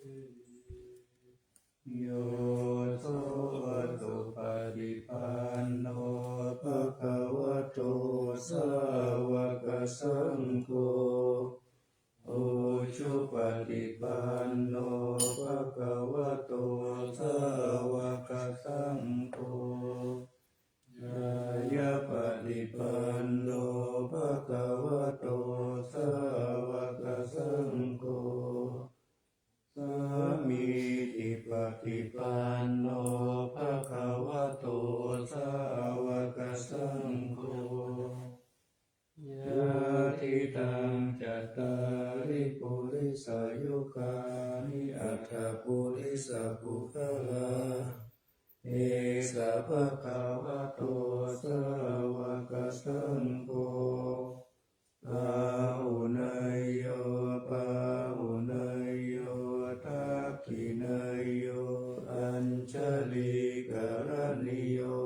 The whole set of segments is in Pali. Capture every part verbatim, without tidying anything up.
Yo so supaṭipanno bhagavato sāvakasaṅgho, ujupaṭipanno bhagavato sāvakasaṅgho, ñāyapaṭipanno bhagavato sāvakasaṅgho, sāmīcipaṭipanno bhagavato sāvakasaṅgho, yadidaṃ cattāri purisayugāni aṭṭha purisapuggalā, esa bhagavato sāvakasaṅgho, āhuneyyo pāhuneyyo dakkhiṇeyyo añjalikaraṇīyo,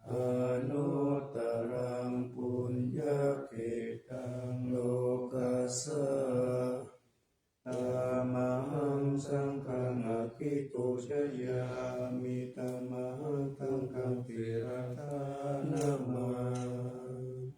anuttaraṃ puññakkhettaṃ lokassāti. Tamahaṃ saṅghaṃ abhipūjayāmi, tamahaṃ saṅghaṃ sirasā namāmi.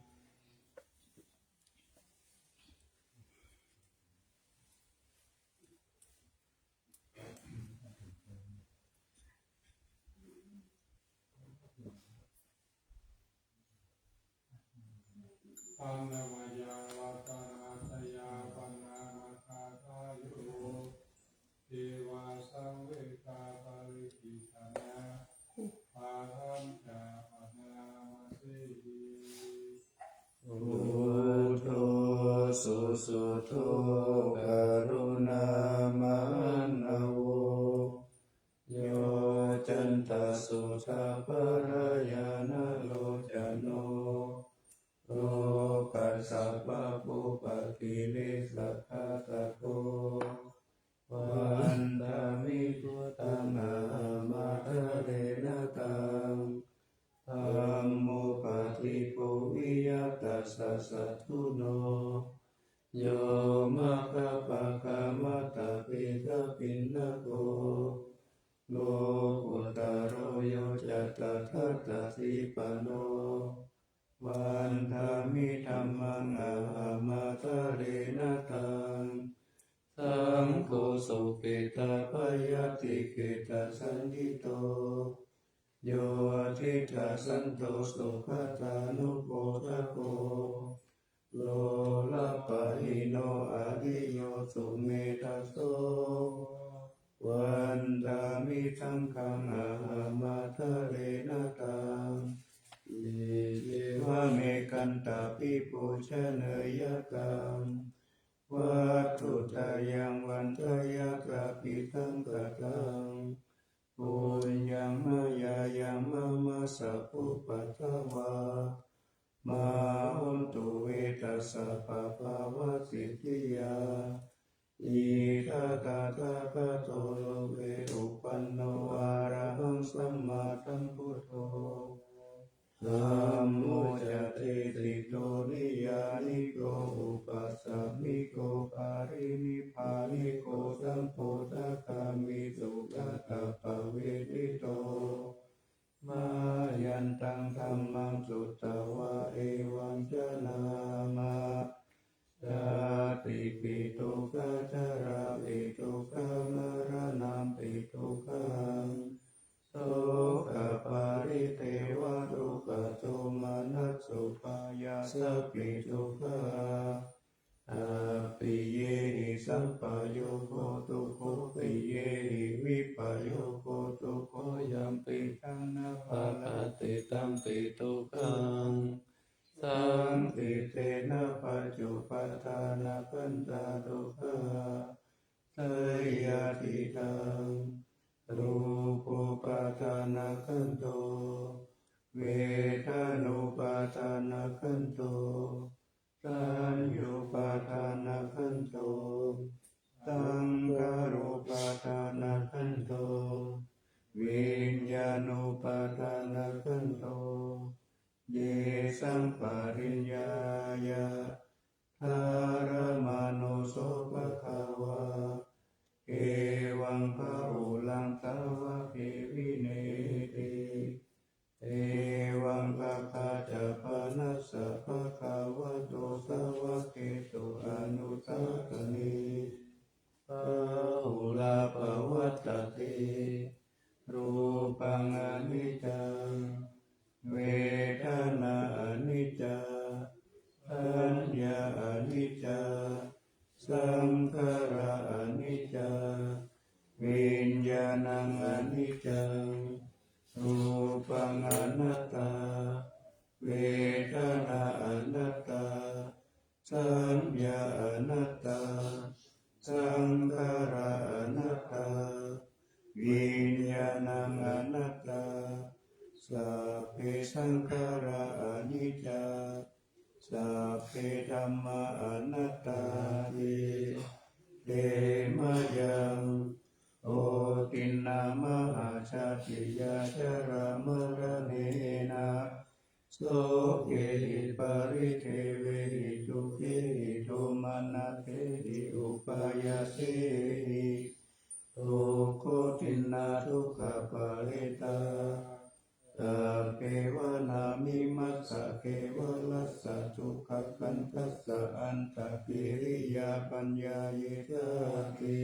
Annamāya ratanattayā, paṇāma gāthāyo, devā samvedha parittānā, ahañca paṇāma se. Buddho susuddho karuṇāmahaṇṇavo, yocantaṃ suddhaparañāṇalocano, lokassa pāpūpakilesaghātako, vandāmi buddhaṃ ahaṃ ādarena taṃ. Dhammo paṭibbū viya tassa satthuno, yo maggappakkamatthapedapiṇṇako, lokuttaro yo ca tathāgatapāṇino, vandāmi dhammaṃ ahaṃ ādarena taṃ. Saṅgho sopetabayātikhetasañhito, yo diṭṭhasanto sugatānupodako, lopahīno ariyo sumetthaso, vandāmi saṅghaṃ ahaṃ ādarena taṃ. Ye ceva me gantā vibhūsaneyya taṃ, vatthuttayaṃ vaneyya ca abhisaṅkhataṃ, puññaṃ mayā yaṃ mama sabbupaddavā, mā hontu ve tassa pāpāvasiddhiyā. Itiha tathāgato loke uppanno arahaṃ sammāsambuddho, dhammo ca desito niyyāniko upasamiko parinibbāniko sambodhagāmi sugatāpavitito. Mayantaṃ dhammaṃ sutvā evaṃ janāma, jātipi dukkhā jarāpi dukkhā maraṇampi dukkhaṃ, sokaparidevadukkhadomanassupāyāsāpi dukkhā, appiyehi sampayogo dukkho, piyehi vippayogo dukkho, yampidaṃ na labhati tampi dukkhaṃ, saṅkhittena pañcupādānakkhandhā dukkhā, seyyathidaṃ: rūpūpādānakkhandho, vedanūpādānakkhandho, saññāpādānakkhandho, saṅkhārūpādānakkhandho, viññāṇūpādānakkhandho. Yesaṃ pariññāya dharamāno so bhagavā, ketu anusasane, bahulā pavattati. Rūpaṃ aniccaṃ, vedanā aniccā, saññā aniccā, saṅkhārā aniccā, viññāṇaṃ aniccaṃ. Rūpaṃ anattā, vedanā anattā, saññā anattā, saṅkhārā anattā, viññāṇaṃ anattā. Sabbe saṅkhārā aniccā, sabbe dhammā anattāti. Te mayaṃ otiṇṇā mahāsatiyā jarāmaraṇena sokehi paridevehi dukkhehi domanassehi upāyāsehi dukkhotiṇṇā dukkhaparetā tappeva nāmimassa kevalassa dukkhakhandhassa antakiriyā paññāyesāti.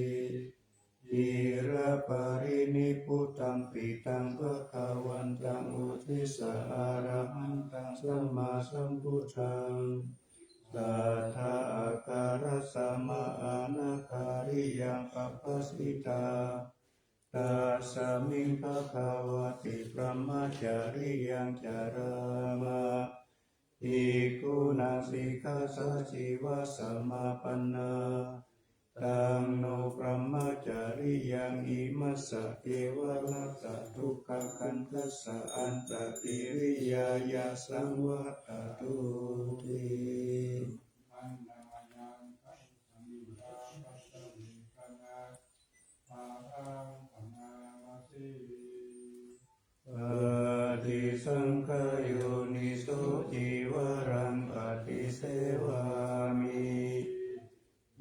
Ciraparinibbutampi taṃ bhagavantaṃ uddissa arahantaṃ sammāsambuddhaṃ satthā āgarakkhasāma anakāriyaṃ pabbajitā. Tasmiṃ bhagavati brahmacariyaṃ carāma bhikkhūnaṃ sikkhāsājīvasamāpannā. Taṃ no brahmacariyaṃ imassa kevalassa dukkhakhandhassa antakiriyāya saṃvattatu ti. Paṭisaṅkhā yoniso cīvaraṃ paṭisevāmi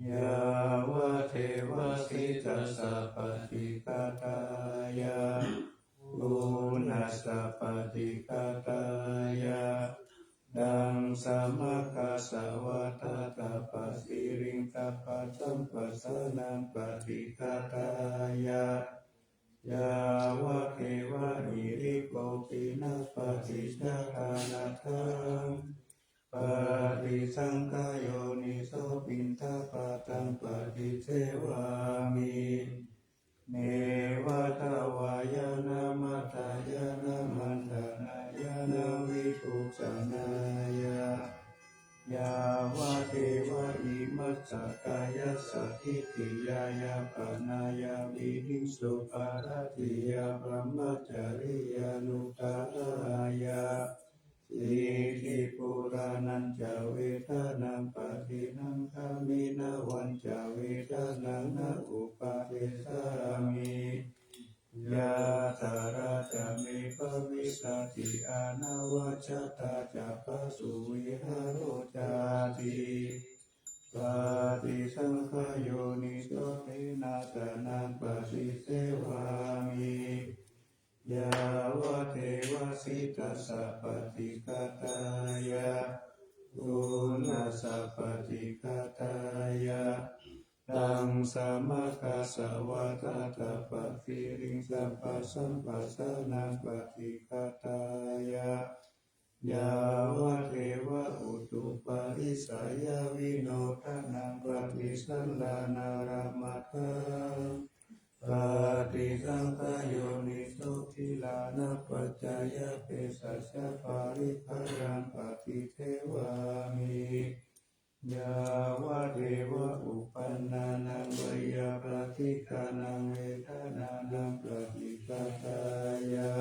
yāvadeva sītassa paṭighātāya uṇhassa paṭighātāya ḍaṃsamakasavātātapasiriṃsapasamphassānaṃ paṭighātāya yāvadeva hirikopinapaṭicchādanatthaṃ. Paṭisaṅkhā yoniso piṇḍapātaṃ paṭisevāmi neva davāya na madāya na maṇḍanāya na vibhūsanāya yāvadeva imassa kāyassa ṭhitiyā yāpanāya vihiṃsuparatiyā brahmacariyānuttarāya sītipurāṇañca vedanaṃ paṭihaṅkhāmi navañca vedanaṃ na uppādessāmi. Yātrā ca me bhavissati anavajjatā ca phāsuvihāro cāti. Paṭisaṅkhā yoniso tenāsanaṃ paṭisevāmi yāvadeva sītassa paṭighātāya uṇhassa paṭighātāya ḍaṃsamakasavātātapasiriṃsapasamphassānaṃ paṭighātāya yāvadeva utuparissayavinodanaṃ paṭisallānārāmatthaṃ. Paṭisaṅkhā yoniso gilānapaccayabhesajjaparikkhāraṃ paṭisevāmi yāvadeva uppannānaṃ veyyābādhikānaṃ vedanānaṃ paṭighātāya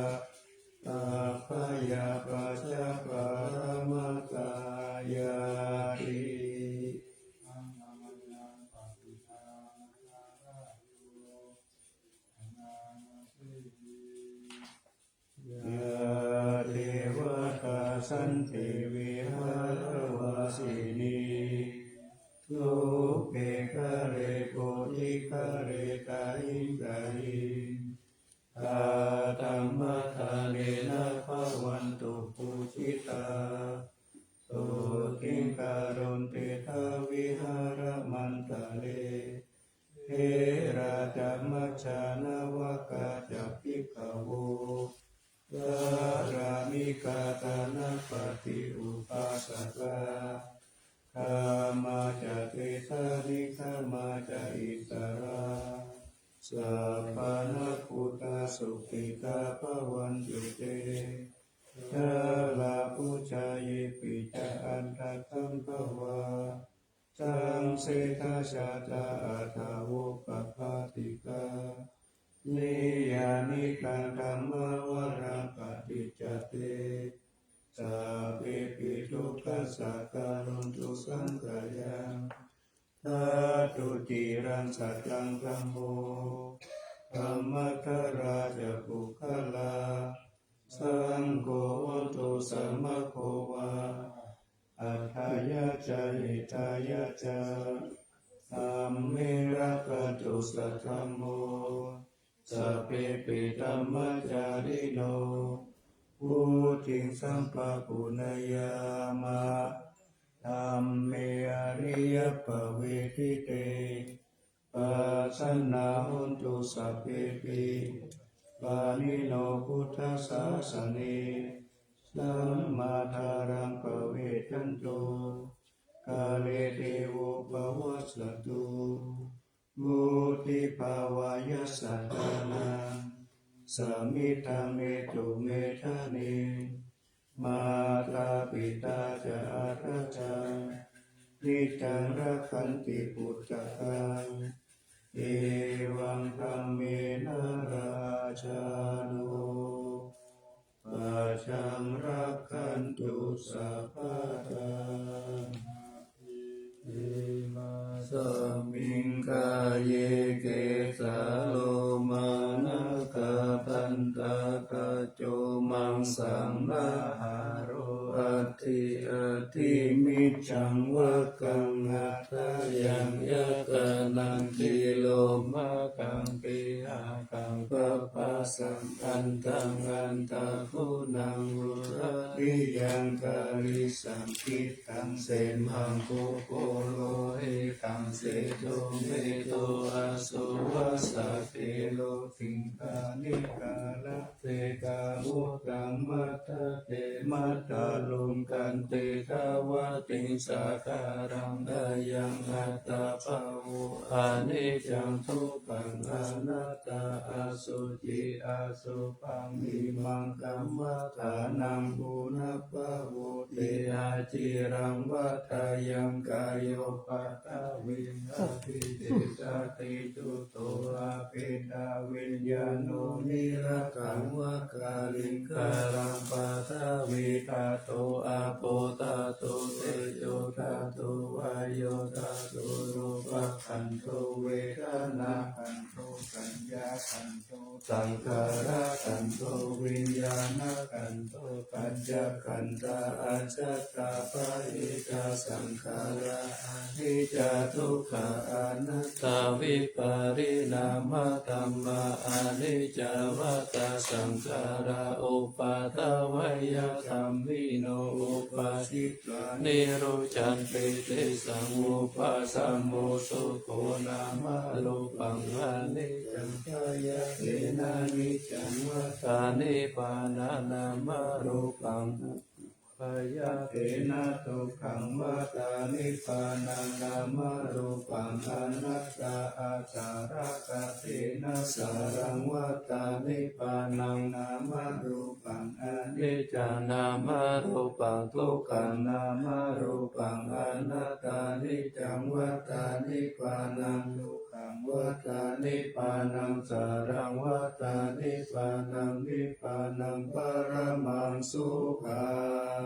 abyāpajjhaparamatāyāti. Yā devatā santi vihāravāsinī thūpe ghare bodhighare tahiṃ tahiṃ, tā dhammadānena bhavantu pūjitā, sotthiṃ karontedha vihāramantare. Therā ca majjhā navakā ca bhikkhavo, pāramikā dānapatī upāsakā, gāmā ca desā nekkhamā ca issarā, sappāṇabhūtā sukhitā bhavantu te. Jalābujā yepi ca aṇḍakambhavā, saṃsedajātā athavopapātikā, niyyānikaṃ dhammavaraṃ paṭicca te, sabbepi dukkhassa karontu saṅkhayaṃ. Ṭhātu ciraṃ sataṃ dhammo, dhammaddharā ca puggalā, saṅgho hotu samaggo va, atthāya ca hitāya ca. Dhamme rakkhantu saddhammo, sabbepi dhammacārino, vuḍḍhiṃ sampāpuṇeyyāma, dhamme ariyappavedite. Pasannā hontu sabbepi, pāṇino buddhasāsane, sammā dhāraṃ pavecchanto, kāle devo pavassatu. Vuḍḍhibhāvāya sattānaṃ, samiddhaṃ netu medaniṃ, mātā pitā ca atrajaṃ, niccaṃ rakkhanti puttakaṃ, evaṃ dhammena rājāno, pajaṃ rakkhantu sabbadā. Imasmiṃ kāye kesā lomā nakhā dantā taco maṃsā nahārū addhi addhi mijjaṃ vakkaṃ hadayaṃ yakanaṃ kilomakaṃ pihakaṃ papphāsaṃ antaṃ antaguṇaṃ udariyaṃ karīsaṃ khittaṃ semhaṃ kumbho lohitaṃ sedo medo assu vasā kheḷo siṅghāṇikā laddhekā uttamatthaṅgī matthaluṅganti dvātiṃsā khalaṃ ayaṃ attabhāvo aniccaṃ dukkhaṃ anattā asuci asubhaṃ imaṃ kammadānaṃ punabbhavoti aciraṃ vatayaṃ kāyo paṭhaviṃ abhisesati chuddho apetaviññāṇo nirakkhaṃ va kaliṅgaraṃ paṭhavīdhātu āpodhātu tejothātu vāyodhātu rūpakkhandho vedanākkhandho saññākkhandho saṅkhārakkhandho viññāṇakkhandho pañcakkhandhā ajjhattā bahiddhā saṅkhārā aniccā dukkhā anattā vipariṇāmadhammā aniccā vata saṅkhārā uppādavayadhammino uppajjitvā nirujjhanti tesaṃ vūpasamo sukho nāmarūpaṃ aniccaṃ bhayā vedanā niccaṃ vata nibbānaṃ nāmarūpaṃ bhayā vedanā dukkhaṃ vata nibbānaṃ nāmarūpaṃ anattā ācarakkhatena sāraṃ vata nibbānaṃ nāmarūpaṃ aniccaṃ nāmarūpaṃ dukkhaṃ nāmarūpaṃ anattā niccaṃ vata nibbānaṃ dukkhaṃ vata nibbānaṃ sāraṃ vata nibbānaṃ nibbānaṃ paramaṃ sukhaṃ.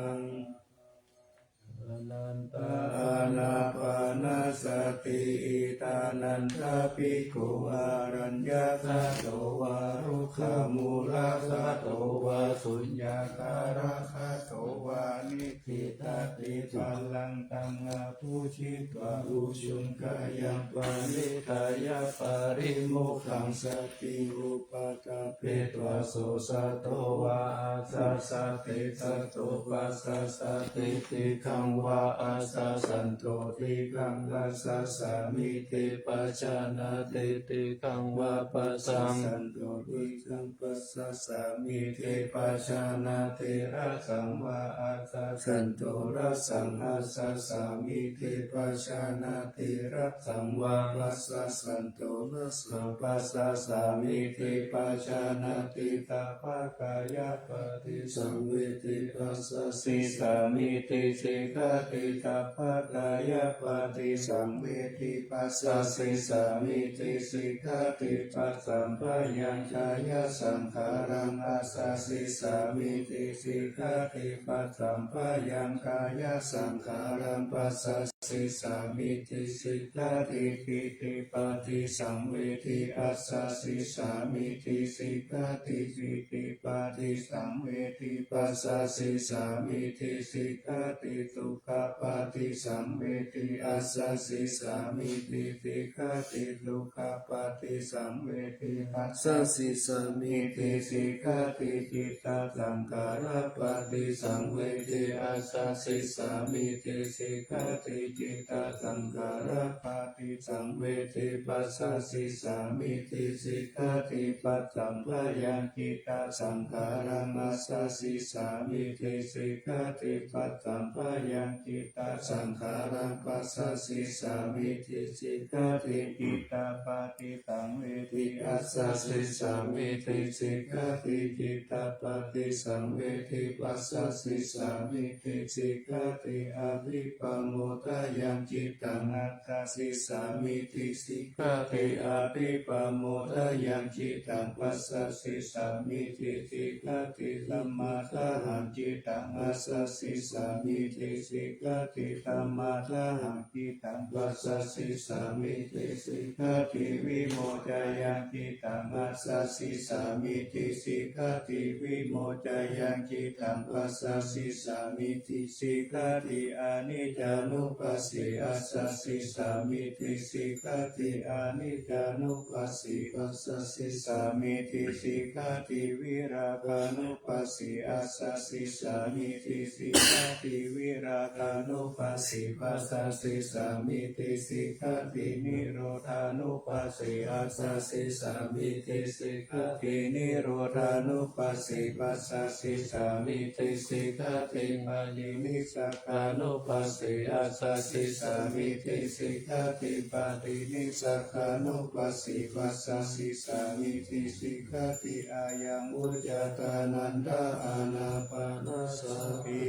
Anantā ānāpānasati. Idanantaṃ bhikkhū araññagato vā rukkhamūlagato vā suññāgāragato vā nidiṭṭhati. Bhaddekaraṃ abhujitvā ujukayaṃ paṇidhāya paṭimukhasatiṃ upaṭṭhapetvā so sato vā asassati. Sato passassati. Digaṃ vā assassanto, dīghaṃ assasāmīti pajānāti, dīghaṃ vā passassanto, dīghaṃ passasāmīti pajānāti, rassaṃ vā assassanto, rassaṃ assasāmīti pajānāti, rassaṃ vā passassanto, rassaṃ passasāmīti pajānāti, sabbakāyappaṭisaṃvedi passasissāmīti sikkhati, sabbakāyappaṭisaṃvedi passasissāmīti sikkhati, passamphayaṃ kāyasaṅkhāraṃ assasissāmīti sikkhati, passamphayaṃ kāyasaṅkhāraṃ passasissāmīti sikkhati, pītipaṭisaṃvedi assasissāmīti sikkhati, pītipaṭisaṃvedi passasissāmīti sikkhati, sukhapaṭisaṃvedi assasissāmīti sikkhati, sukhapaṭisaṃvedi passasissāmīti sikkhati, cittasaṅkhārapaṭisaṃvedi assasissāmīti sikkhati, cittasaṅkhārapaṭi saṃvedi passasissāmīti sikkhati, passamphayaṃ cittasaṅkhāraṃ assasissāmīti sikkhati, passamphayaṃ cittasaṅkhāraṃ passasissāmīti sikkhati, cittapaṭisaṃvedi assasissāmīti sikkhati, cittapaṭisaṃvedi passasissāmīti sikkhati, abhippamodayaṃ cittaṃ assasissāmīti sikkhati, abhippamodayaṃ cittaṃ passasissāmīti sikkhati, samādāhaṃ cittaṃ assasissāmīti sikkhati, samādāhaṃ cittaṃ passasissāmīti sikkhati, vimocayaṃ cittaṃ assasissāmīti sikkhati, vimocayaṃ cittaṃ passasissāmīti sikkhati, aniccānupassī assasissāmīti sikkhati, aniccānupassī passasissāmīti sikkhati, virāgānupassī assasissāmīti sikkhati, virāgānupassī passasissāmīti sikkhati, nirodhānupassī assasissāmīti sikkhati, nirodhānupassī passasissāmīti sikkhati, paṭinissagga nupassī assasissāmīti sikkhati, paṭinissagganupassī passasissāmīti sikkhati, ayaṃ vuccatānanda ānāpānasati.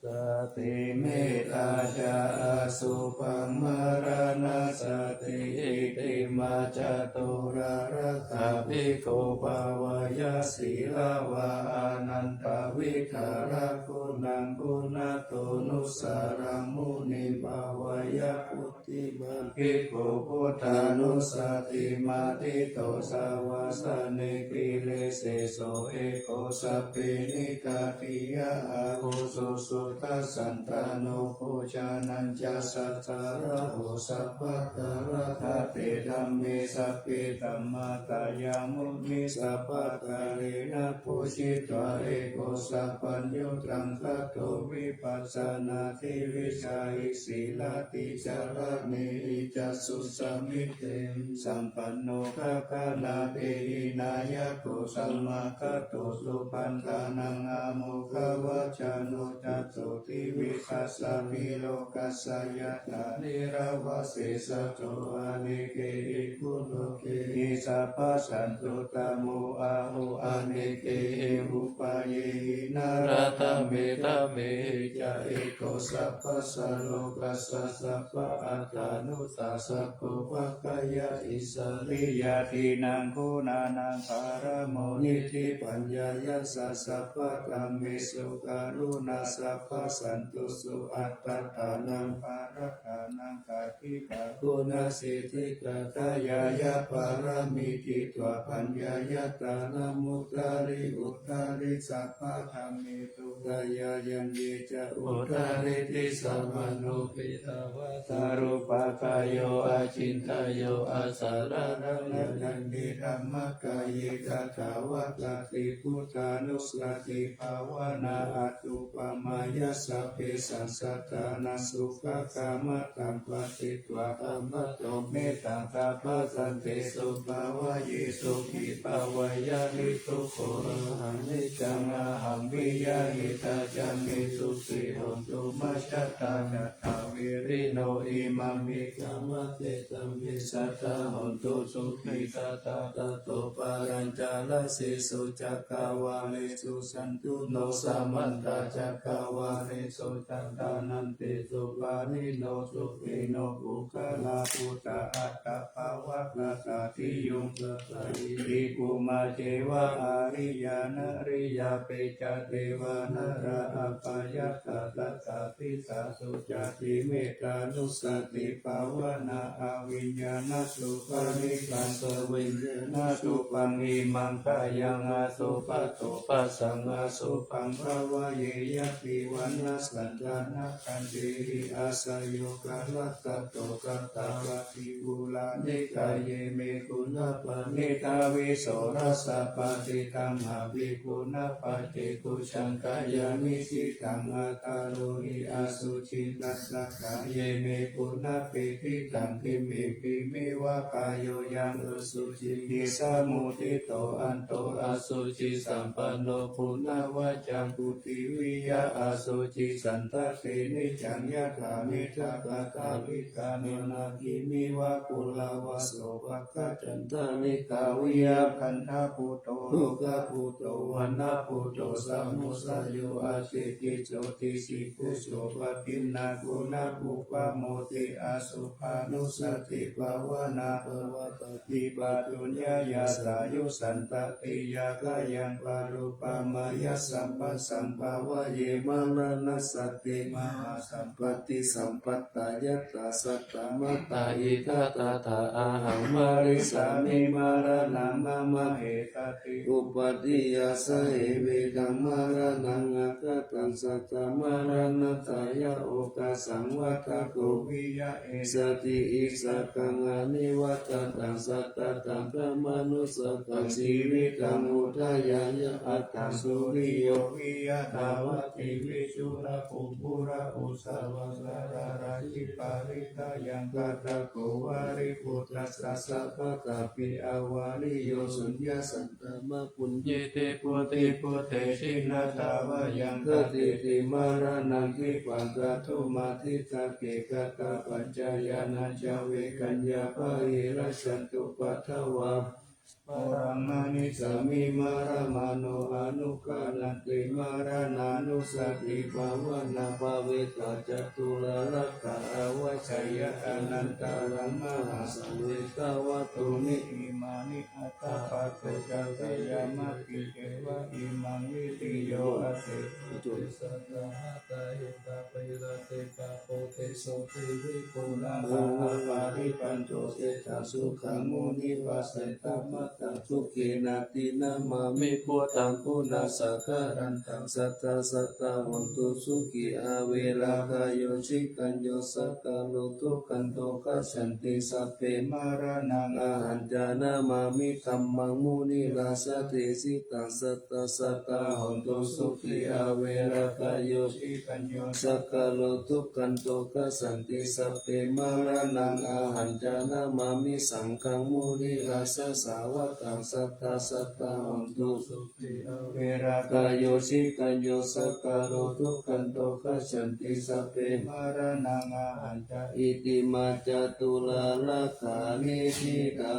Sati mettā ca asubhaṃ maraṇasati, itimā caturāsābhikkhū bhāweyya sīlavā anantavidhāraguṇaṃ, guṇattonusāraṃ munim bhāweyya buddhimān. Bhikkhū buddhānussatimatthito, sāvajjane giriseso eko, sabbe nikkhatiyā āguṃ, sussuttasantano bhojanañca sattharāho, sabbattha rakkhatte dhamme sabbe dhammassayamuni, sabbakālena pūjitva eko, sabbaññutaṃ gato vipassanādhi vijjāhi, sīlādicāraṇehi ca susamite sampanno, gaganātehi nāyako samāgato, supaṇṇānaṃ āmokavacano, catubbhi vīsatisabhi lokassa yattha nirāva sesato, anekehi bhūtehi sabbasantuttamo aho, anekehi upayehi nānāmetammehi ca eko, sabbasā lokassa sabbaatthānussāsako, pāpaggaho issariyā dīnānaṃ guṇānaṃ paramo niddhi, paññāya ca sabbadhammesu karuṇā sabba passanto suatthattānaṃ pārattānaṃ. Katthikā guṇasiddhi katā ñāṇapāramī tītvā paññāya tāna muttari uttari sabbadhammesu dayāyan ye ca uttariddhi samāno petvā sarūpakāyo acintayuṃ asalarāya nānve dhammakāye tathāgatā ti buddhānussati bhāvanā attupamāya sabbesaṃ sattānaṃ sukhakaṃ mattaṃ patitvā tappato mettaṃ sabbasantesu bhāvaye sukhī bhāvaye niddukkho ahaṃ niccaṃ ahaṃ viya hitatā ca me sukhī hontu majjhattā ca tha verino imaṃ bhikkhave taṃ ve sadā hontu sukhī sadā. Tato pārañca dasesu cakkavāḷesu santuṇo samantā cakkavāḷesu cattānantesu pāṇino sukhino puggalā buddhā atta bhāvagatā tiyuṃ sadā iti bhummā ceva ariyā nariyā pe ca devā nalā appajattā sadā disā sucati mettānussati bhāvanā abhiññānasubhāvikaṃ saviññānarūpaṃ imaṃ kāyaṃ asubhato phasaṃ asubhaṃ bhāvaye. Yadi vaṇṇasantanakhanteti āsayo kalattato katvāti pūraṇikāye me guṇapaṇītā vītarāsapāti tamhāpi guṇapacce bhujangāya nikkhittaṃ ataroti asuci tassa kāye me guṇapītidaṃ. Kimmipimiva kāyo yaṃ asuciṃ nisamuddito anto asucisampanno guṇavaccaṃ puthiviya asucisantaṭe niccaṃ yathā middhapaṭavikāmena kimmiva purāvaso pakkaccantanikā viyākanthabhūto dukkhabhūto vaṇṇabhūto samudayo āseti jotisiddhuso padinnā guṇapuppamoti asubhānussati bhāvanā bhava tīpaṭuññāya sāyusantatiya kāyaṃ parupamāya sampassaṃ bhāvaye maraṇassate mahāsampattisampattā yattha sattā mattā ittha tattha ahaṃ marissāmi maraṇaṃ mama eti upatthiyā sahevedaṃ maraṇaṃ aggataṃ sattā maraṇatthāya okāsaṃ vata ko viya eti issakaṃ anivajjataṃ sattā taṃ khamanusakaṃ jīvitaṃ udayāya attaṃ suriyo viya dāvatthi vichū ra kukkura ussava sararājī parittayaṃ kaṭṭhako vāripūtassa sabbatāpi avariyo suññā santamā puññeti buddhe buddhe jinatā va yaṃ khatīti maraṇaṃ khippaṃ kātumatthitake katapaccayānañca vegaññā pahīnassantupaddavā maraṃ manissāmi maramāno anukkhaṇatthi maraṇānussati bhāvanā bhāvitā ca tularakkhā avajjeyya anantaraṃ mahāsaṃ vedavatthūni imāni aṭṭha pakkocattayamappi ceva imaṃ viddhiyo aseṭṭho te satta hatthā hitvā paññattipapo te sotthivipullā mahāparibbājo seṭṭho sukhaṃ munivaravacanaṃ etaṃ sukhī natthi namāmi buddhaṃ guṇasāgarantaṃ sattā sattā hontu sukhī averā kāyo citañño sakāro dukkhato gacchanti sabbe maraṇaṃ ahañca namāmi dhammaṃ munirājadesitaṃ sattā sattā hontu sukhī averā kāyo citañño sakāro dukkhato gacchanti sabbe maraṇaṃ ahañca namāmi saṅghaṃ munirājasāvakaṃ sattā sattā hontu sukhī averā kāyo citañño sakāro dukkhato gacchanti sabbe maraṇaṃ ahañca itimā ca tularakkhāni ṭhitā.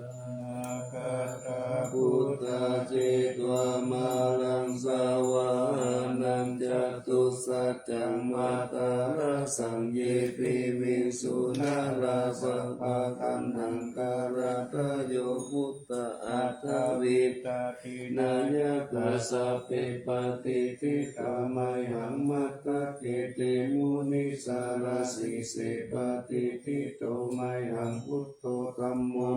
Nāgā buddhā jetvā māraṃ savāhanaṃ catusaccāmataraṃ sāsanaṃ ye piviṃsu narāsabhā. Taṇhaṅkarādayo buddhā aṭṭhavīsa dināyakā sabbe patiṭṭhitā mayhaṃ matthake te munissarā. Sīse patiṭṭhito mayhaṃ buddho dhammo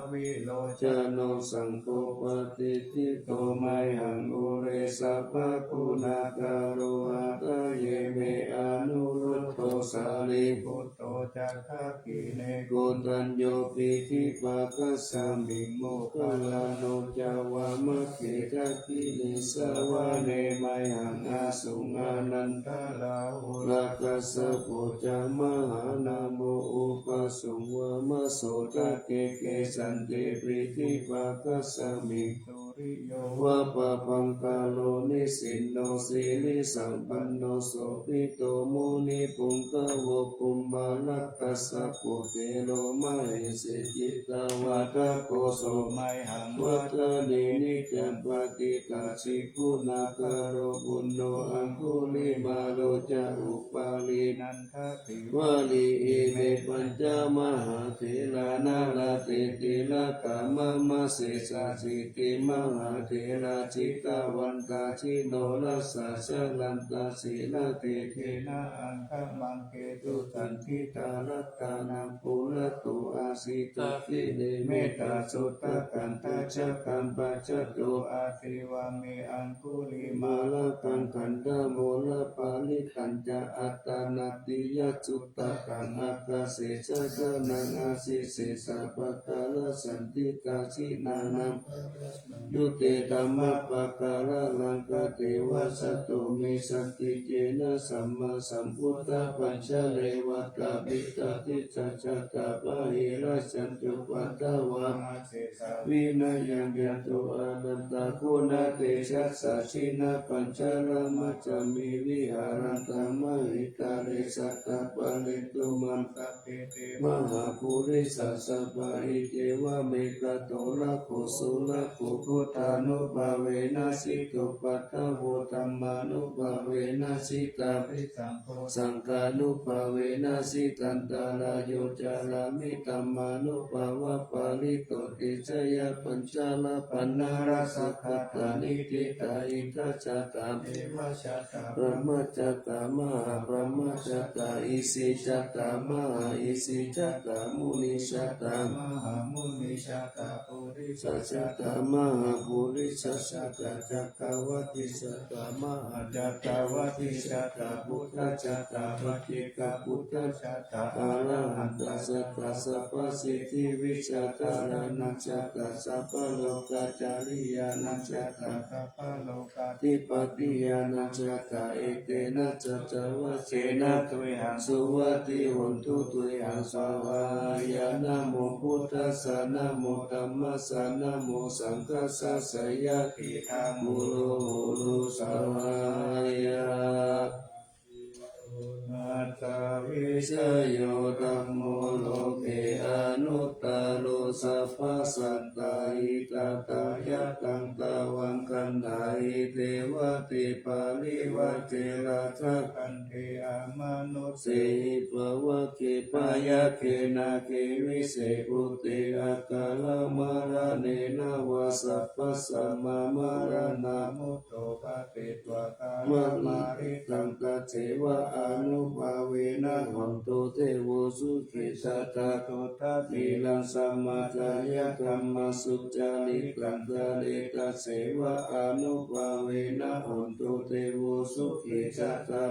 dvilocano saṅgho patiṭṭhito mayhaṃ ure sabbaguṇākaro. Hadaye me anuruddho sārīputto ca dakkhiṇe koṇḍañño piṭṭhibhāgasmiṃ moggallāno ca vāmake. Dakkhiṇe savane mayhaṃ āsuṃ ānandarāhulā kassapo ca mahānāmo ubhāsuṃ vāmasotake. Kesante piṭṭhibhāgasmiṃ suriyo va pabhaṅkaro nisinno sirisampanno sobhito munipuṅgavo. Kumārakassapo thero mahesī cittavādako so mayhaṃ vadane niccaṃ. Patiṭṭhāsiguṇākaro puṇṇo aṅgulimālo ca upālī nanda tivalī ime pañca mahātherā nalāṭe tilakā mama. Sesāsīti mahātherā jitavantā jinorasā jalantā sīlatejena aṅgamaṅgesu saṇṭhitā. Ratānaṃ purato āsi dakkhiṇe mettasuttakaṃ dhajaggaṃ pacchato āsi vāme aṅgulimālakaṃ. Khandhamoraparittañca āṭānāṭiyasutta kaṃ ākāse chadanaṃ āsi sesā pākārasaṇṭhitā. Jinānaṃ parasmaṃ yutedhammapākāralaṅkateva jāto me santicena sammāsambuddhapañjare. Vātapittādisañjātā bāhirajjhattupaddavā asesā vinayaṃ yantu anantaguṇatejasā. Jinapañjaramajjhamhi viharantaṃ mahītale sadā pālentu maṃ sabbe te mahāpurisāsabhā. Iccevamekanto rakkho surakkho buddhānubhāvena jitupaddavo dhammānubhāvena jitārisaṅ saṅghānubhāvena jitantarāyo carāmi dhammānubhāvapālito. Te jayapañjarapaṇṇarasakkatā niṭṭhitā indajātā devajātā brahmajātā mahābrahmajātā isijātā mahāisijātā munijātā mahāmunijātā pu risajātā mahāpurisajātā cakkavātisajātā mahācakkavātisajātā buddhajātā paccekabuddhajātā arahantajātā sabbasiddhivijjādharānañjātā sabbalokācariyānañjātā sabbalokādhipatiyānañjātā. Etena saccavajjena tuyhaṃ suvatthi hotu tuyhaṃ svāhāya. Namo buddhassa namo dhammassa namo saṅghassa jayatiṭṭhaṃ horo horo svāhāya. Nassa vijayo dhammo loke anuttaro sabbasattahitatthāya taṃ tvaṃ gaṇhāhi devate parivajje rājagaṇ te amanussehi pavagge byagghe nāge vise bhūte akāramaraṇena vā sabbasmā maraṇā mutto bhavetvā kālamāritaṃ. Tasseva ānubhāvena honto devo sukhī sadā sotthāhi. Raṃ samādāya dhammaṃ sucaritaṃ care tasseva ānubhāvena honto devo sukhī sadā.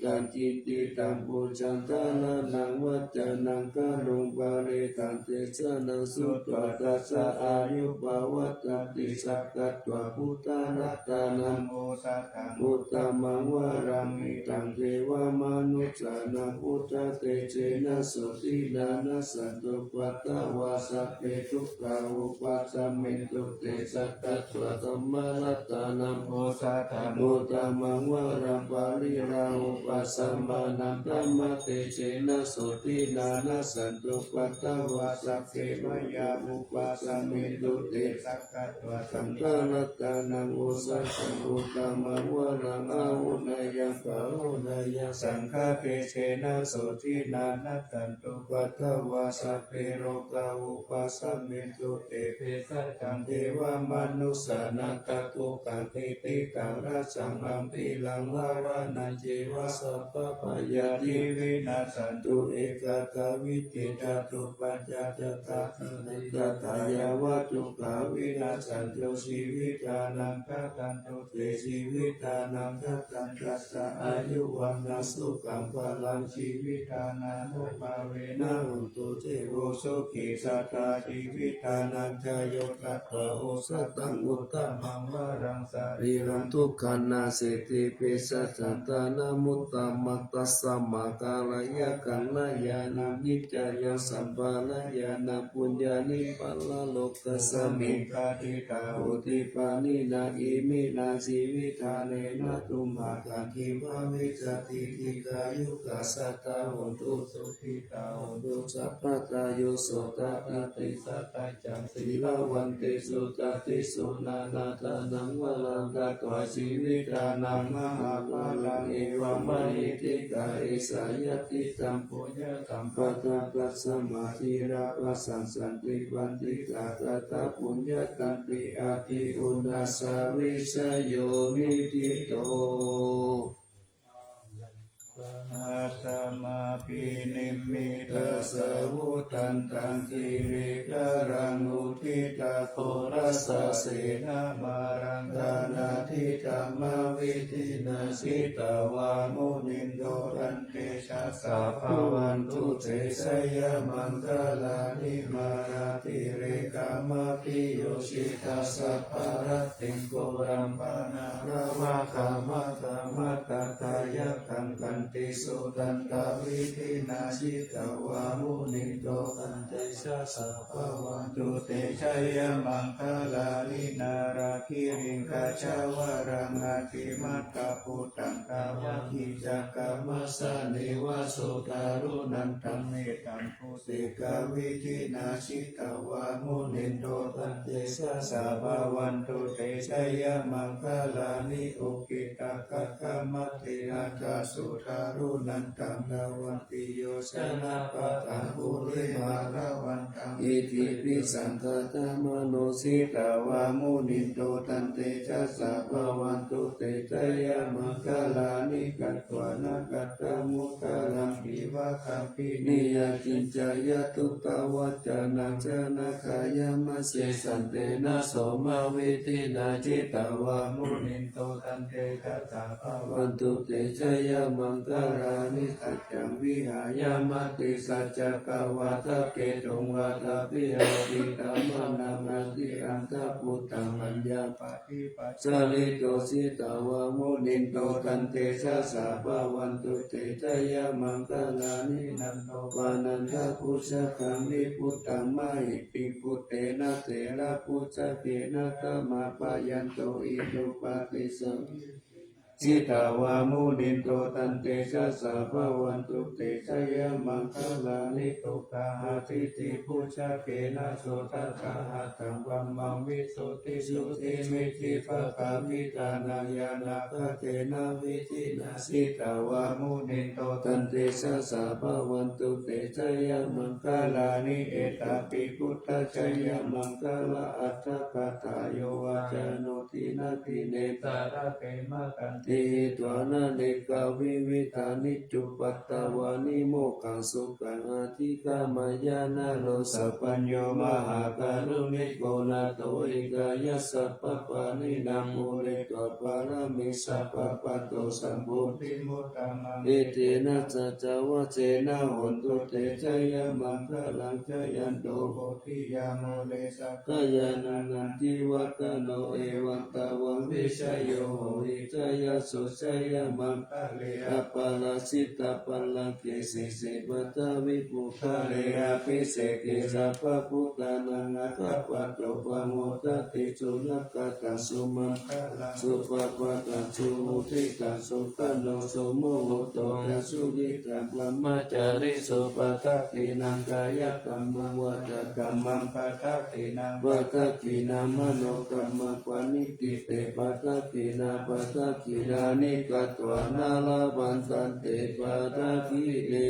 Taṃ kiñci taṃ puññaṃ dhāraṇaṃ vācanaṃ karuṃ parittaṃ desanaṃ sutvā tassa āyuṃ pavaḍḍhatīti. Sakkatvā buddharatanaṃ osathaṃ uttamaṃ varaṃ hitaṃ devamanussānaṃ buddhatejena sotthinā nassantupaddavā sabbe dukkhā vūpasam Mintu te sakkatvā dhammaratanaṃ osathaṃ uttamaṃ varaṃ pariḷāhūpasamanaṃ dhammatejena sotthinā nassantupaddavā sabbe bhayā vūpasamentu te. Sakkatvā saṅgharatanaṃ osathaṃ uttamaṃ varaṃ āhuneyyaṃ pāhuneyyaṃ saṅghatejena sotthinā nassantupaddavā sabbe rogā vūpasamentu te. Bhejajjaṃ devamanussānaṃ takukkhaṃ titikkhārasaṃ ambhīraṃ dāvaggicakkamasanīva sabbabhayā vivinassantu. Ekā dvā pīti catū pañca satasahassi satthā yāva dukkhavināsantū jīvitānaṃ dadantu te jīvitānaṃ dadaṃ. Dasā āyu vaṇṇaṃ sukhaṃ balaṃ jīvitā anāsavena hontu devo sukhī sadā jīvitā nāññayo. Katvā osathaṃ uttamaṃ varaṃ sarīraṃ dukkhā nāseti bhejassantānam uttamaṃ. Tasmā kālāya kalyāṇaṃ niccāya sampādayānaṃ puññāni paralokasmiṃ ṭhāti tā honti pāṇinā. Iminā jīvitadhinā tumhākaṃ kī bhavissati dīghāyukā sadā hontu sukhitā hontu sabbadā. Yo sotthā ati sadā caṃ sīlavantesu tatthi so nānatthaṃ varaṃ katvā jīvitadaṃ mahapphalaṃ evammahiddhikā esā yadidaṃ puññasampadaṃ tasmā dhīrā bhajassanti paṇḍitā tathā puññakkhettaṃ ti. Atthi uṇhissa vijayo niṭṭhito. Sahassam abhinimmitasāvudhantaṃ girigajaṃ uditaghorasasenamāraṃ dānādidhammavidhinā jitavā munindo taṃ tejasā bhavatu te jayamaṅgalāni. Mārātirekamabhiyujjhitasabbarattiṃ ghorampanāḷavakamakkhamathaddhayakkhaṃ khantīsudantavidhinā jitavā munindo taṃ tejasā bhavatu te jayamaṅgalāni. Nāḷāgiriṃ gajavaraṃ atimattabhūtaṃ dāvaggicakkamasanīva sudāruṇantaṃ mettambusekavidhinā jitavā munindo taṃ tejasā bhavatu te jayamaṅgalāni. Ukkhittakhaggamatihatthasudāruṇantaṃ dhāvantiyojanapathaṅgulimālavantaṃ iddhībhisaṅkhatamano jitavā munindo taṃ tejasā bhavatu te jayamaṅgalāni. Katvāna kaṭṭhamudaraṃ iva gabbhinīyā ciñcāya duṭṭhavacanaṃ janakāyamajjhe santena somavidhinā jitavā munindo taṃ tejasā bhavatu te jayamaṅgalāni. Saccaṃ vihāya matisaccakavādaketuṃ vādābhiropitamanaṃ atiandhabhūtaṃ paññāpadīpajalito jitavā munindo taṃ tejasā bhavatu te jayamaṅgalāni. Nandopanandabhujagaṃ vibudhaṃ mahiddhiṃ puttena therabhujagena damāpayanto iddhūpadesavidhinā jitavā munindo taṃ tejasā bhavatu te jayamaṅgalāni. Duggāhadiṭṭhibhujagena sudaṭṭhahatthaṃ brahmaṃ visuddhijutimiddhibakābhidhānaṃ ñāṇāgadena vidhinā jitavā munindo taṃ tejasā bhavatu te jayamaṅgalāni. Etāpi buddhajayamaṅgalaaṭṭhagāthā yo vācano dinadine sarate matandī hitvānanekavividhāni cupaddavāni mokkhaṃ sukhaṃ adhigameyya naro sapañño. Mahākāruṇiko nātho hitāya sabbapāṇinaṃ pūretvā pāramī sabbā patto sambodhimuttamaṃ. Etena saccavajjena hotu te jayamaṅgalaṃ. Jayanto bodhiyā mūle sakyānaṃ nandivaḍḍhano evaṃ tvaṃ vijayo hohi jaya Jayamaṅgale aparājitapallaṅke sīse paṭhavipokkhare abhiseke sabbabuddhānaṃ aggappatto pamodati. Sunakkhattaṃ sumaṅgalaṃ supabhātaṃ suhuṭṭhitaṃ sukhaṇo sumuhutto ca suyiṭṭhaṃ brahmacārisu padakkhiṇaṃ kāyakammaṃ vācākammaṃ padakkhiṇaṃ padakkhiṇaṃ manokammaṃ paṇidhī te padakkhiṇā padakkhiṇāni katvāna labhantatthe padakkhiṇe.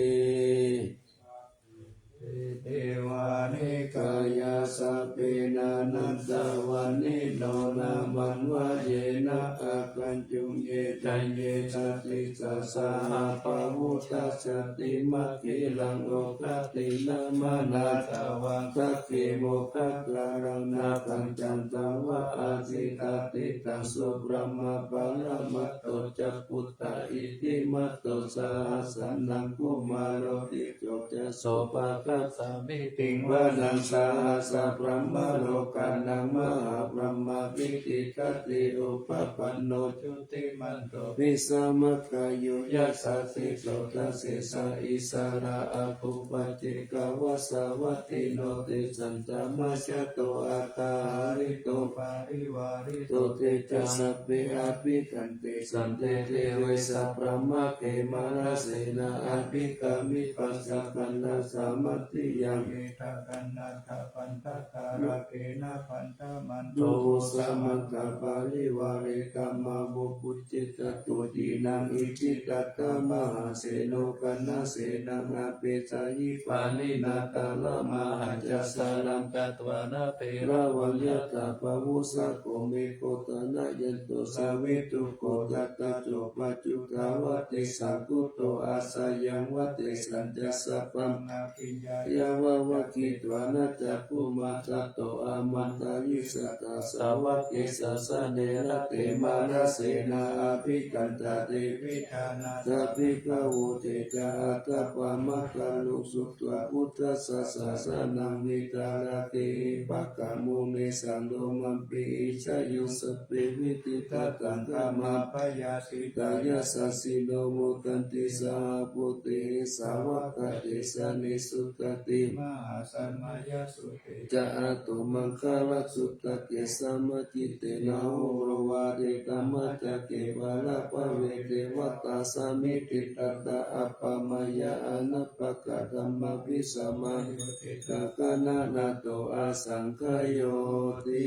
Devāni kāyā sabbe nānattavaṇṇino nāmanvayena āgañchuṃ ye caññe sadisā saha pavutthajāti maggiraṃ oghatiṇṇamanāsavaṃ dakkhemoghataraṃ nāgaṃ candaṃva asitātitaṃ subrahmaparamatto ca puttā iddhimato saha sanaṅkumāro tisso ca sopāga samiddhiṃ vanaṃ sahassabrahmalokānaṃ mahābrahmābhitiṭṭhati upapanno jutimanto bhismākāyo yasassi so. Dasettha issarā āgū paccekavasavattino tesañca majjhato aṭṭhahārito parivārito te ca sabbe abhikkante saṇṭhete vessabhāvake mārasenā abhikkāmi passa kaṇhassa mandiyaṃ. Etha kaṇhatha bandhatha rāgena bandhamato vo samaggā parivāre kammato vo bhujitha tuṇhīnaṃ icchitattha mahāseno kaṇhasenaṃ apesayi pāṇinā talamāhacca saraṃ katvāna bheravaṃ yathā pāvussako megho thanayanto savijjuko tadā so paccudāvatti saṅkuddho asayaṃvate sañcassa paṃ abhiññāya vavakkhitvāna cakkhumā tato āmantayi satthā sāvake sāsane rate mārasenā abhikkantā te vijānātha bhikkhavo. Te ca ātappamakaruṃ sutvā buddhassa sāsanaṃ vītarāgehi pakkāmuṃ nesaṃ lomampi iñjayuṃ. Sabbe vijitasaṅgāmā bhayātītā yasassino modanti saha bhūtehi sāvakā te janesutāti. Mahāsamayassute ca ātumaṅgalassutake samāhitvā muhurmūhurvādakālagahane dhammacakke bāhaṃ bhavantaṃ devatā samitiṃ tathā āgamanāya anappakanāya dhammasamayo te ca gaṇanātho āsaṅkhayyoti.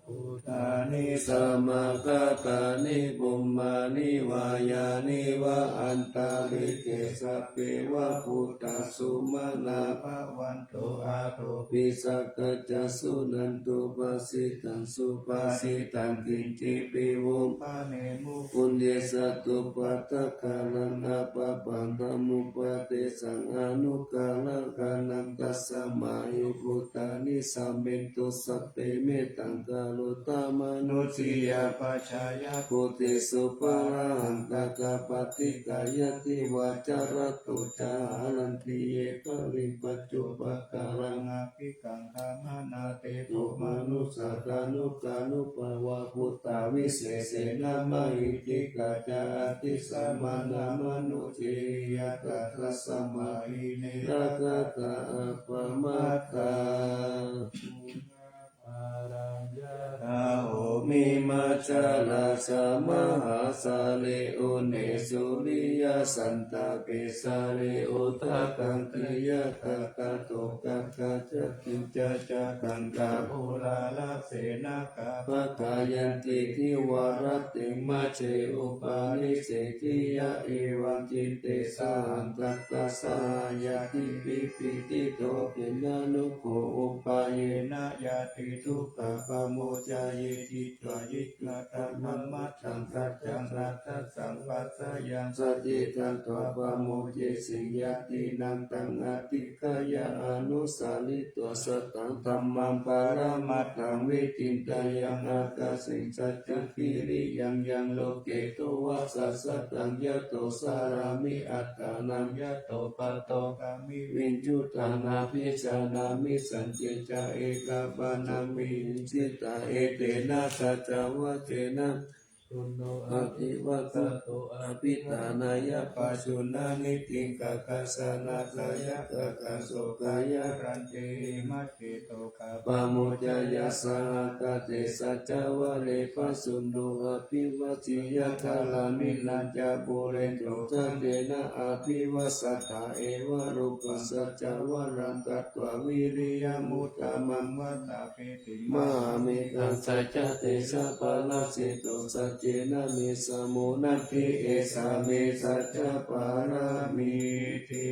Bhūtāni samāgatāni bhummāni vā yāni va antalikkhe sabbeva bhūtā sumanā bhavantu athopi sakkacca suṇantu bhāsitaṃ. Subhāsitaṃ kiñcipi vo bhaṇemu puññassa duppaṭikāraṃ apāpaṃ dhammūpadesaṃ anukkaraṃ dadantu. Tasmā hi bhūtā nisāmentu sabbe mettaṃ karotha mānusiyā pajāya bhūtesu pāṇahaṃ tathā paṭikkāyati vācārato ca haranti ye baliṃ pañcupākāraṃ abhikkantā manāpeto manussā kāyukā nupavā bhūtā visesena mahiddhikā ca atthi samā nā manusseyhi yathā. Tasmā hi ne rakkhatha appamattā. Bhūmā balaṃ yathā bhūmi majjhadā ca mahāsāgare une suriyasantapesāge udakaṃ khiyatadā tadokatha cakkhumā ca cakkhumā ca uḷārasena gabbhagā yanti divā rattiṃ majjhe upanissatīti. Evaṃ citte saha saha ñātibhi pīḷito khemarogo upāyāya ñātidukkhā pamuccaye. Cittvā yikkhataṃ dhammassākaccaṃ atha sabbasamayaṃ saccaṃ katvā pamuñciṃ ñātīnaṃ taṃ adhikkāya anusaritvā sataṃ dhammaṃ paramatthaṃ vicindeyya. Ākāsaṃ cantalikkhaṃ suriyaṃ yā loke taṃ viduṃ sataṃ yato carāmi attānaṃ yato paṭo viññūhi viññūhi abhijanāmi. Sañce ca ekapaṭipadā vihiṃsitā. Etena saccavajjena, suṇo abhivādato abhiṭhānāya pajunā, nitiṃ kaggāsāna kāyakākā sokāya raññe, hīmaseṭṭho khappamo ca yassāhakate saccavajje, pajunno abhivajjiya thānamhi nañca pūretu, saccaṃ abhivajjatha, evaṃ rūpaṃ saccavajjena katvā vīriyamuttamaṃ, vātapittiṃ mahāmeghasaccatejapalasito, saccena me samo natthi, esā me saccapāramīti.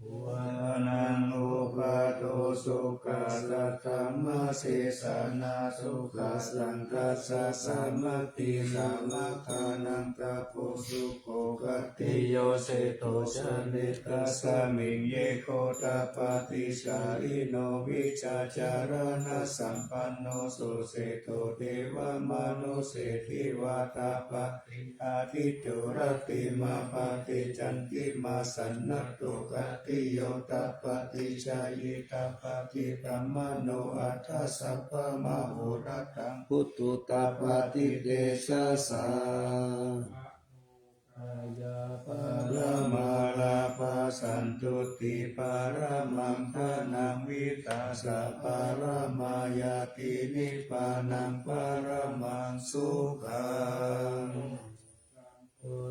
Uṇhānaṃ upādo sukhā, saddhammadesanā sukhā, saṅghassa sāmaggī, samaggānaṃ tapo sukho, khattiyo seṭṭho jāne, tasmiṃ ye gotapādi, jhāyino vijjācaraṇasampanno, suseṭṭho devamanussesi, vātapādi ādicco, rattimābhāti candimā, sannaddho khattiyo tapati, jhāyī tapati brāhmaṇo, atha sabbamahorattaṃ, puttadāpati tejasā. Kāyapāramā lābhā, santuṭṭhipāramaṃ dhanaṃ, vītasapāramā ñātī, nibbānaṃ paramaṃ sukhaṃ.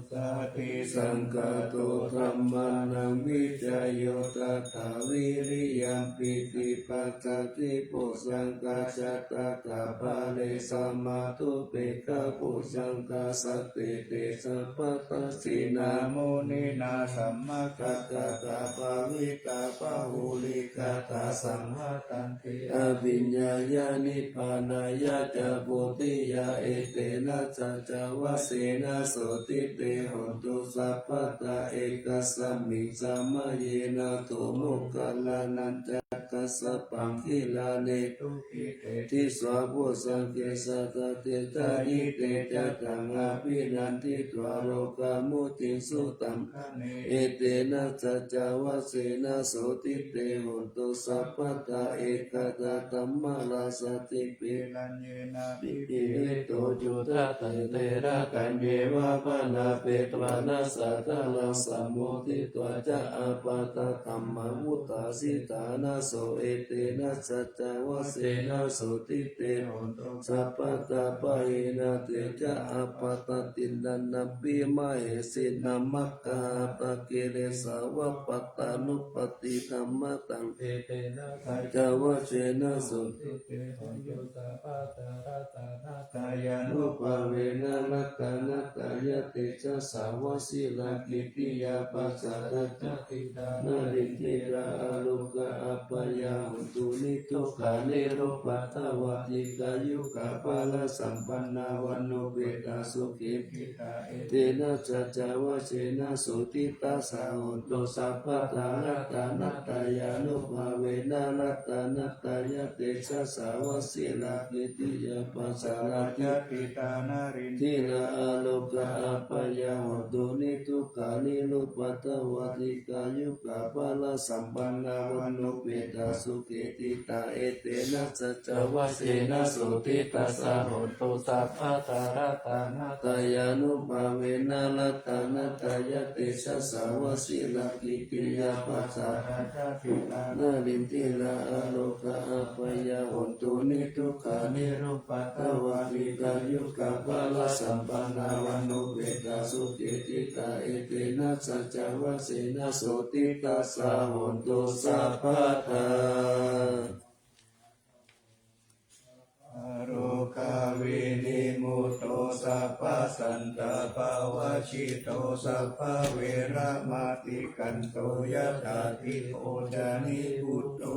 Sati saṅkhāto dhammānaṃ vicayo tathā, vīriyampīti passaddhi bojjhaṅgā ca tathāpare, samādhupekkhabojjhaṅgā sattete sabbadassinā, muninā sammadakkhātā bhāvitā bahulīkatā, saṃvattan abhiññāya nibbānāya ca bodhiyā, etena saccavajjena sotthi te hotu sabbadā, ekasmiṃ samaye nātho moggallānañca kassapaṃ, gilāne dukkhite disvā bojjhaṅge, satta desayi te ca taṃ abhinanditvā rogā mucciṃsu taṅkhaṇe, etena saccavajjena sotthi te hotu sabbadā, ekadā dhammarājāpi gelaññenābhipīḷito, yuttatanterasaññeva bhaṇāpetvāna sādaraṃ, sammoditvā ca ābādhā tamhā vuṭṭhāsi ṭhānaso, etena saccavajjena sotthi te hotu sabbadā, pahīnā te ca ābādhā tiṇṇannampi mahesinaṃ, maggāhatakilesāva pattānuppattidhammataṃ, etena saccavajjena sotthi te hotu sabbadā, ratanattayānubhāvena ratanattayatejasā, vajirakettiyā pasārā ca ṭhitā narindirā, arogā abyādo niddukkho nirupaddavo, dīghāyukā balasampannā vaṇṇopetāsukhī ṭhitā, etena saccavajjena sotthi tassa hotu sabbadā, ratanattayānubhāvena ratanattayatejasā, vajirakettiyā pasārā ca ṭhitā narindirā, arogā abyādo niddukkho nirupaddavo, dīghāyukā balasampannā vaṇṇopetāsukhī ṭhitā, etena saccavajjena sotthi tassa hotu sabbadā, ratanattayānubhāvena ratanattayatejasā, vajirakettiyā pasārā ca ṭhitā narindirā, arogā abyādo niddukkho nirupaddavo, dīghāyukā balasampannā vaṇṇopetāsukhī ṭhitā, etena saccavajjena sotthi tassa hotu sabbadā. Rogavinimutto, sabbasantāpavajjito, sabbaveramatikkanto, yathāti kocani buddho.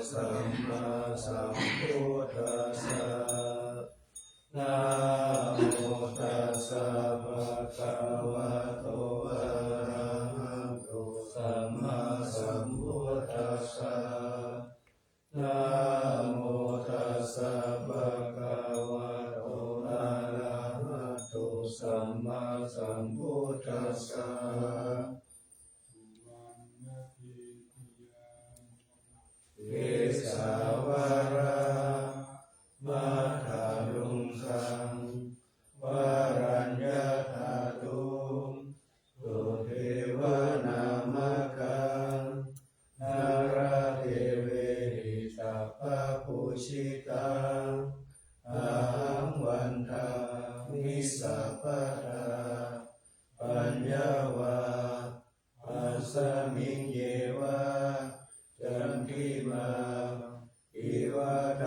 sammāsambuddhassa. Namo tassa bhagavato arahato sammāsambuddhassa. Namo tassa bhagavato arahato sammāsambuddhassa. Kesavādamaddaluṅgaṃ varaññadhātuṃ sudevanāmakam nāḷāgiriṃ sabbapūjitaṃ ahaṃ vandāmi sabbadā. Paññāva asmiṃ yeva candimā iva